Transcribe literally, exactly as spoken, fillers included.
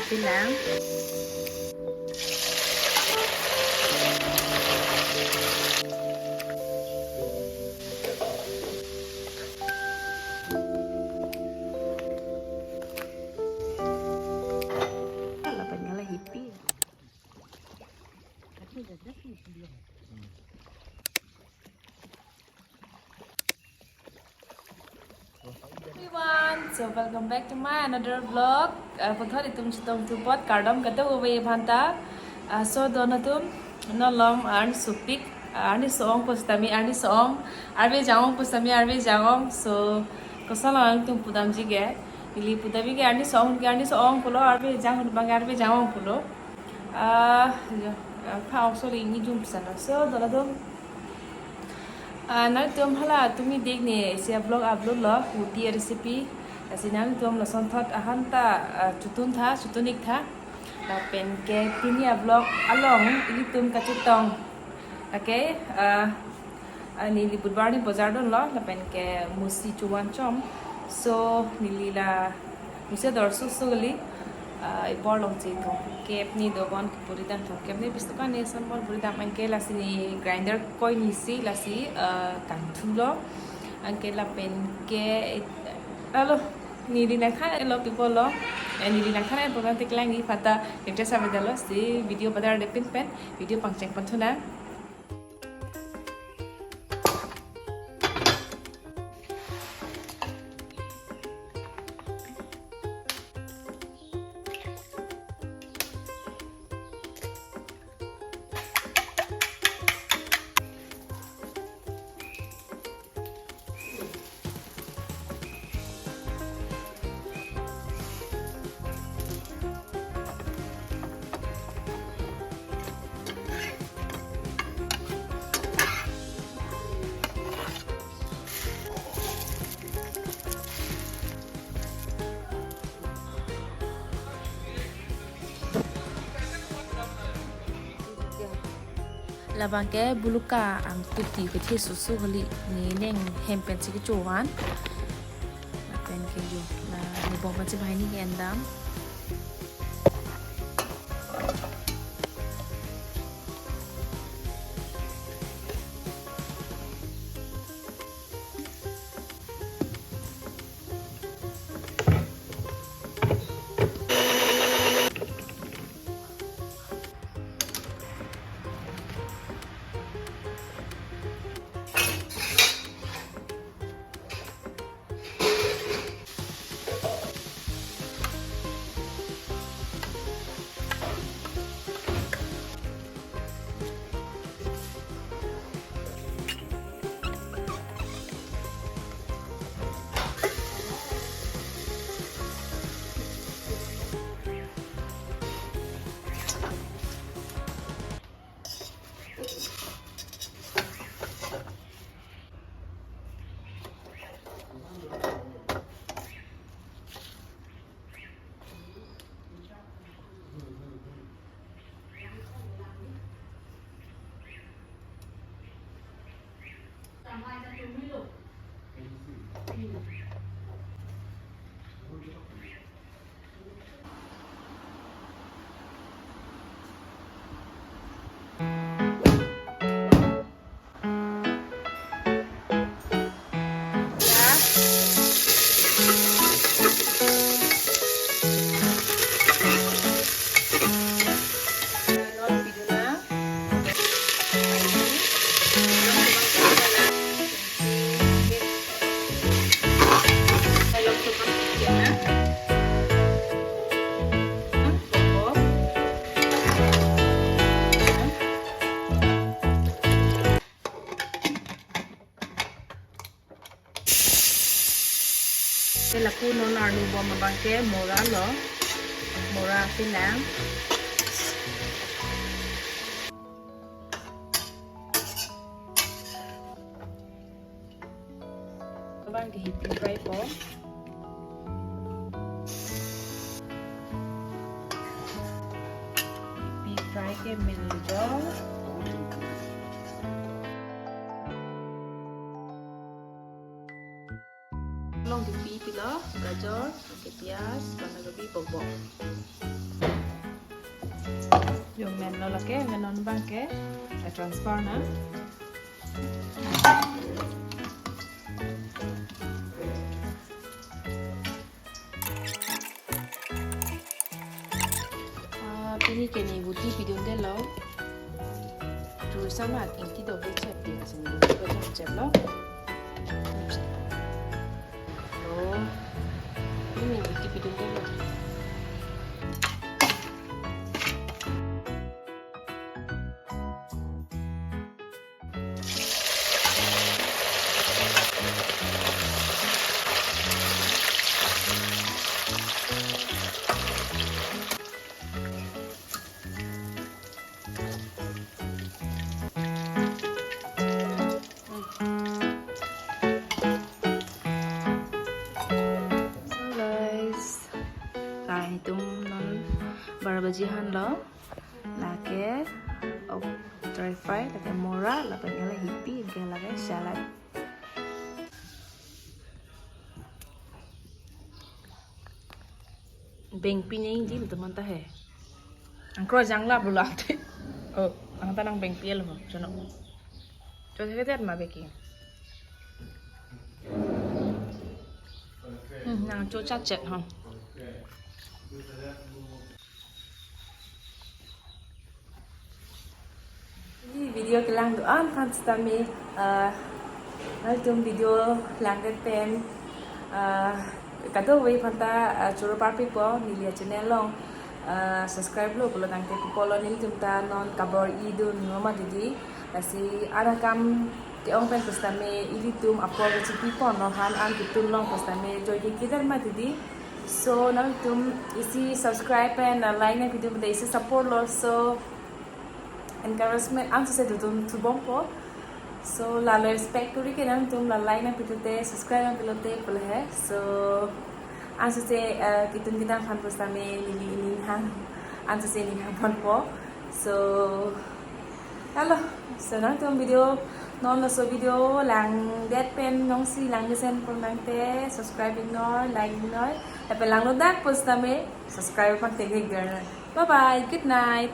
Bilang. Ala panyala hipi. Everyone, so welcome back to my another vlog. Uh, puthot itum chetongthu apot kardom kadokave aphanta. Uh, so don atum, non malom arni sopik, uh, arni so-ong pusitame arni so-ong, arve jang-ong pusitame arve jang-ong. So koson lo nangtum pudamji ke, ili pudamji ke arni so-ong ke arni so-ong pulo, arve jang-ong abang arve jang-ong pulo. Ah, ya, ah, pha oso le ingni jum sana. So, don atum. Ah, nangtum hala tumi dekne isi a-vlog upload lo, roti a-recipe. Lasi nangtum lasonthot aphanta, ah, chotun tha, chotun ik tha. Lapen ke pini a-vlog along ilitum kachetong. Okay, ah, ah, neli Budhbar ni bojar dunlo, lapen ke musi chovan chom. So, neli la musi ador susu kali, ah, ibor longche thomkep ni dobon ke buri dam, thomkep ni bis dukan ni son bor buri dam, anke lasi ne grinder koi ni si lasi, ah, kangthu lo. Anke lapen ke, alo, neli nangthan lo people lo. Eh, neli nangthan program te kelang ni aphanta interest ave dalo si video padar de pin pen video pangcheng pon thu nang. Labang ke buluka angtuti kethe susu kali, ne neng hem pensi kechovan. Lapen ke yo, la ne bom pensi banghini ke-en dam. Ke lapu non arni bom abang ke mora lo, mora kelang. Abang ke hipi fry po. Hipi fry ke mel jo. Long di Pi pilo, gajor, ke pias, banda gobi, bokbok. Yo menlo lake, menon abangke, eh, transfer nang. Ah, pini ke ne buti pidun detlo. Chursa ma ingti do be chep di asin buti pajam cheplo. Oh, pini buti pidun detlo. So guys, la itum non bar baji aphan lo. Lake, oh, dry fry, lake mora, lapen ke la hipi, ke lake salad. Bengpi neng dim teman ta he. Angkro jangla bula ate. Oh, angta nang bengpi lo, jono. Cho se vet ma beki. Hmm, nang cho chat chat ha. Ini video kelang do-an aphan sitame, eh, nangtum video langdet pen, eh, kadokave aphanta, eh, choro parpikpo neli a-channel along, eh, subscribe lo pulo tangte pupolo nelitum ta non kabor-i dun noma didi. Lasi an akam ke-ong pen pusitame ilitum apor kachipipon lo han an kitun long pusitame joike kidar ma didi. So nangtum isi subscribe pen, uh, like nangpidun te isi support lo. So encouragement ansose dodun thubompo. So lalo expect kori ke nangtum la like nangpilote, subscribe nangpilote pulo he. So ansose, uh, kitun kedam aphan pusitame neli ning hang ansose ning hangponpo. So Halo, so nangtum video, non laso video langdet pen nongsi lang mesen pon nangte, subscribe iknon, like iknon. Lapen langlo dak pusitame, subscribe aphan theklong iknon. Bye bye, good night.